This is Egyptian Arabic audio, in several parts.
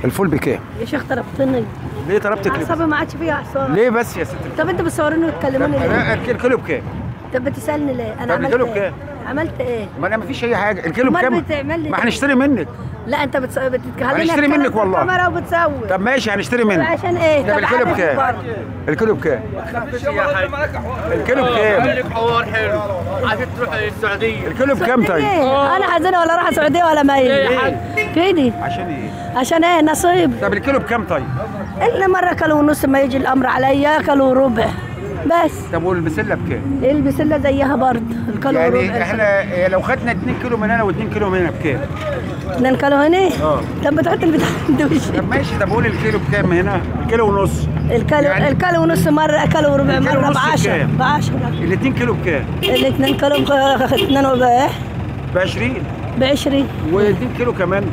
الفول بكام؟ يا شيخ طلبتني. ليه طلبتك؟ اعصابي ما عادش فيها اعصاب. ليه بس يا ست؟ طب انتوا بتصوروني وتكلموني ليه؟ الكيلو بكام؟ طب بتسالني ليه؟ انا عملت الكيلو بكام؟ عملت ايه؟ ما انا ما فيش اي حاجة، الكيلو بكام؟ ما هنشتري منك. لا انت بتتكلم، هنشتري منك والله. الكاميرا وبتصور. طب ماشي هنشتري منك. عشان ايه؟ طب الكيلو بكام؟ الكيلو بكام؟ الكيلو بكام؟ لك حوار حلو عشان تروح السعودية. الكيلو بكام طيب؟ انا حزينة ولا رايحة السعودية ولا مايل. كده عشان ايه؟ عشان ايه؟ نصيب. طب الكيلو بكام طيب؟ الا مرة كيلو ونص، ما يجي الامر عليا كيلو وربع بس. طب والبسله بكام؟ البسله زيها برضه الكيلو يعني وربع. احنا لو خدنا 2 كيلو من هنا و2 كيلو من هنا بكام؟ 2 كيلو هنا؟ اه. طب بتحط البتاع عند وشك. طب ماشي، طب قول الكيلو بكام هنا؟ الكيلو ونص. الكيلو يعني الكيلو ونص مرة، كيلو وربع مرة ب 10. ب 10. ال 2 كيلو بكام؟ ال 2 كيلو ب 20. ب 20. و2 كيلو كمان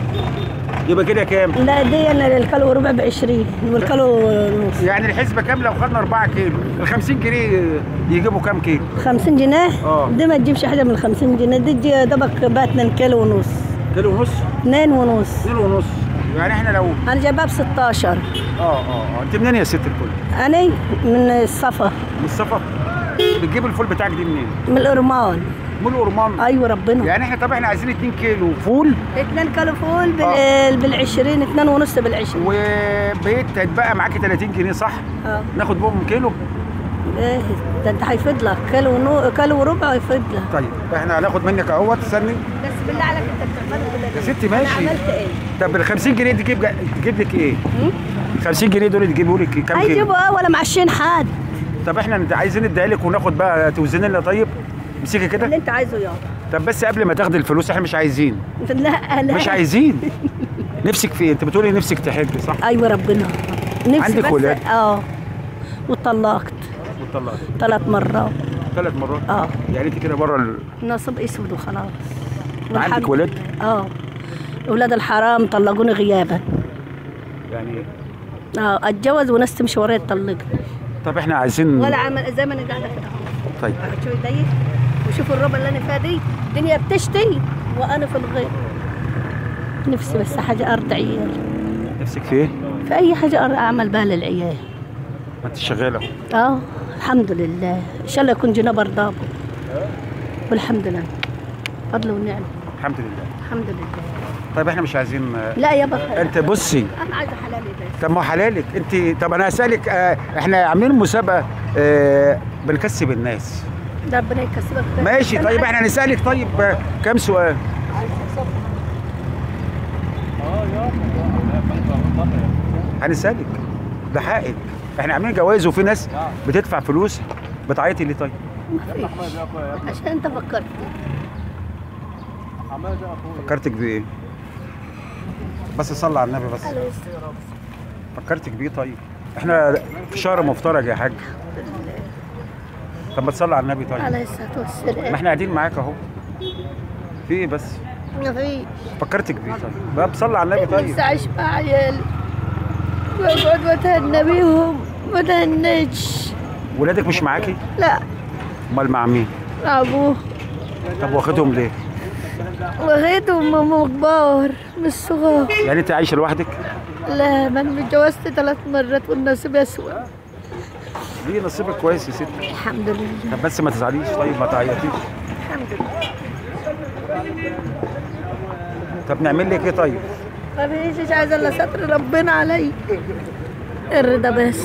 يبقى كده كام؟ لا دي الكيلو وربع ب 20 والكيلو ونص. يعني الحسبة كام لو خدنا 4 كيلو؟ ال 50 جنيه يجيبوا كام كيلو؟ 50 جنيه؟ اه. دي ما تجيبش حاجة من 50 جنيه، دي تجي دوبك بقى 2 كيلو ونص. كيلو ونص؟ 2 ونص. 2 ونص، يعني احنا لو انا جايبها ب 16. اه. انت منين يا ست الكل؟ انا من الصفا. من الصفا؟ بتجيب الفول بتاعك دي منين؟ من القرمان. من القرمان؟ ايوه ربنا. يعني احنا طب احنا عايزين 2 كيلو فول. 2 كيلو فول بال 20، 2 ونص بال 20. وبيت هيتبقى معاكي 30 جنيه صح؟ اه. ناخد بهم كيلو؟ ايه ده انت هيفيض لك كيلو وربع هيفيض لك. طيب احنا هناخد منك اهوت، استني بس بالله عليك انت بتعمله كده يا ستي. ماشي. انا عملت ايه؟ طب ال 50 جنيه دي تجيب لك ايه؟ 50 جنيه دول تجيبوا لك كام كيلو؟ هيجيبوا ولا معشين حد. طب احنا عايزين نديها لك وناخد بقى توزن لنا. طيب امسكي كده اللي انت عايزه يابا. طب بس قبل ما تاخدي الفلوس احنا مش عايزين. لا لا مش عايزين. نفسك في ايه؟ انت بتقولي نفسك تحجي صح؟ ايوه ربنا. نفسي. عندك ولاد؟ اه. واتطلقت. واتطلقت 3 مرات. 3 مرات؟ اه. يعني انت كده بره نصيب اسود وخلاص. عندك ولاد؟ اه. اولاد الحرام طلقوني غيابا. يعني ايه؟ اه اتجوز وناس تمشي ورايا تطلقني. طب احنا عايزين ولا عمل زي ما انا قاعدة كده اهو. طيب شوفي دي وشوفوا الربع اللي انا فيها دي، الدنيا بتشتي وانا في الغيط. نفسي بس حاجة ارض عيال. نفسك في ايه؟ في اي حاجة اعمل بها للعيال. ما انت شغالة اهو. اه الحمد لله، ان شاء الله يكون جناب رضابه. والحمد لله. فضل ونعمه. الحمد لله. الحمد لله. طيب احنا مش عايزين. لا يابا انت بصي انا عايزه حلالي بس. طب ما هو حلالك انت. طب انا هسالك، احنا عاملين مسابقة بنكسب الناس. ربنا يكسبك. ماشي طيب احنا هنسالك طيب كام سؤال؟ هنسالك ده حقك، احنا عاملين جوائز وفي ناس بتدفع فلوس. بتعيطي ليه طيب؟ مفيش. عشان انت فكرتني. فكرتك بايه؟ بس صلي على النبي بس. فكرتك بايه طيب؟ احنا في شهر مفترج يا حاج. طب ما تصلي على النبي طيب. عليه الصلاة والسلام. ما احنا قاعدين معاك اهو. في ايه بس؟ مفيش. فكرتك بايه طيب؟ بقى بصلي على النبي طيب. نفسي اعيش مع عيالي واقعد واتهنى بيهم، ما اتهنيتش. ولادك مش معاكي؟ لا. امال مع مين؟ مع ابوه. طب واخدهم ليه؟ واخدهم هم كبار مش صغار. يعني انت عايشه لوحدك؟ لا، ما انا اتجوزت 3 مرات والنصيب اسود. ليه نصيبك كويس يا ستي؟ الحمد لله. طب بس ما تزعليش طيب، ما تعيطيش. الحمد لله. طب نعمل لك ايه طيب؟ ما فيش، مش عايزه الا ستر ربنا عليا. الرضا بس.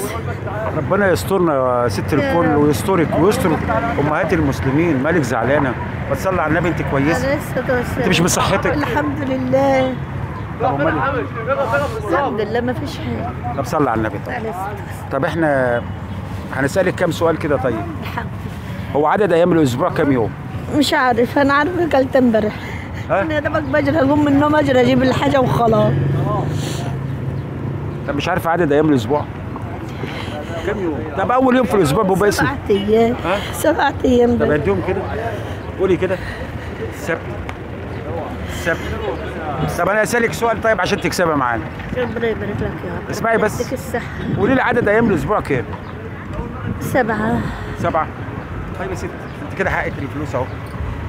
ربنا يسترنا يا ست الكل ويسترك ويستر امهات المسلمين. مالك زعلانة؟ ما تصلي على النبي، انت كويسة؟ انت مش بصحتك؟ الحمد لله. الحمد لله ما فيش حاجة. طب صلي على النبي. طيب طب احنا هنسألك كام سؤال كده طيب. الحمد لله. هو عدد ايام الاسبوع كام يوم؟ مش عارف، انا عارفه اكلت امبارح. انا يا دوبك بجري اقوم من النوم اجري اجيب الحاجة وخلاص. طب مش عارفه عدد ايام الاسبوع؟ كام يوم؟ طب اول يوم في الاسبوع بيبقى اسمه 7 ايام. 7 ايام. طب عديهم كده، قولي كده. السبت السبت. طب انا اسالك سؤال طيب عشان تكسبها معانا. ربنا يبارك لك يا رب. اسمعي بس، يديك الصحة. قولي لي عدد ايام الاسبوع كام؟ 7. 7. طيب يا ست انت كده حقك الفلوس اهو،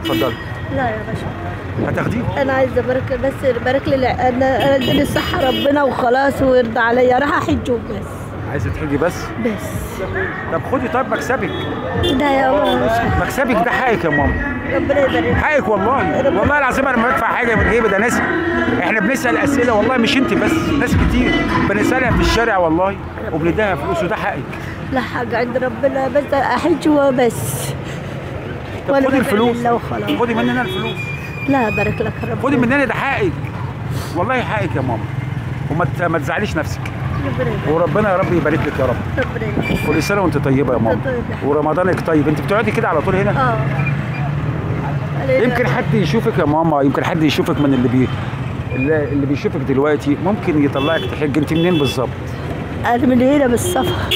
اتفضلي. لا يا باشا. هتاخديه؟ انا عايزه بارك بس، بارك لي، انا اديني الصحة ربنا وخلاص ويرضى عليا، راح احج وبس. عايزه تحجي بس؟ بس. طب خدي، طيب مكسبك ده يا ماما، مكسبك ده حقك يا ماما. ربنا يبارك. حقك والله، والله العظيم انا ما بدفع حاجة من جيبي، ده ناس احنا بنسال اسئلة والله، مش انت بس، ناس كتير بنسالها في الشارع والله وبنديها فلوس، وده حقك. لا حاجة عند ربنا، بس احج وبس. طب خدي الفلوس، خدي مننا الفلوس. لا بارك لك ربنا، خدي مننا، ده حقك والله، حقك يا ماما، وما تزعليش نفسك. وربنا يا رب يبارك لك يا رب. ربنا يبارك. كل سنة وانت طيبة يا ماما، ورمضانك طيب. انت بتقعدي كده على طول هنا؟ يمكن حد يشوفك يا ماما، يمكن حد يشوفك من اللي بيشوفك دلوقتي ممكن يطلعك تحج. انت منين بالظبط؟ انا من هنا بالصفا.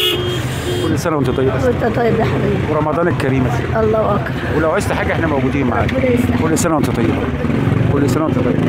كل سنة وانت طيبة. وانت طيب يا حبيبي. ورمضان الكريم. الله اكبر. ولو عايزت حاجة احنا موجودين معاك. كل سنة وانت طيبة. كل سنة وانت طيبة.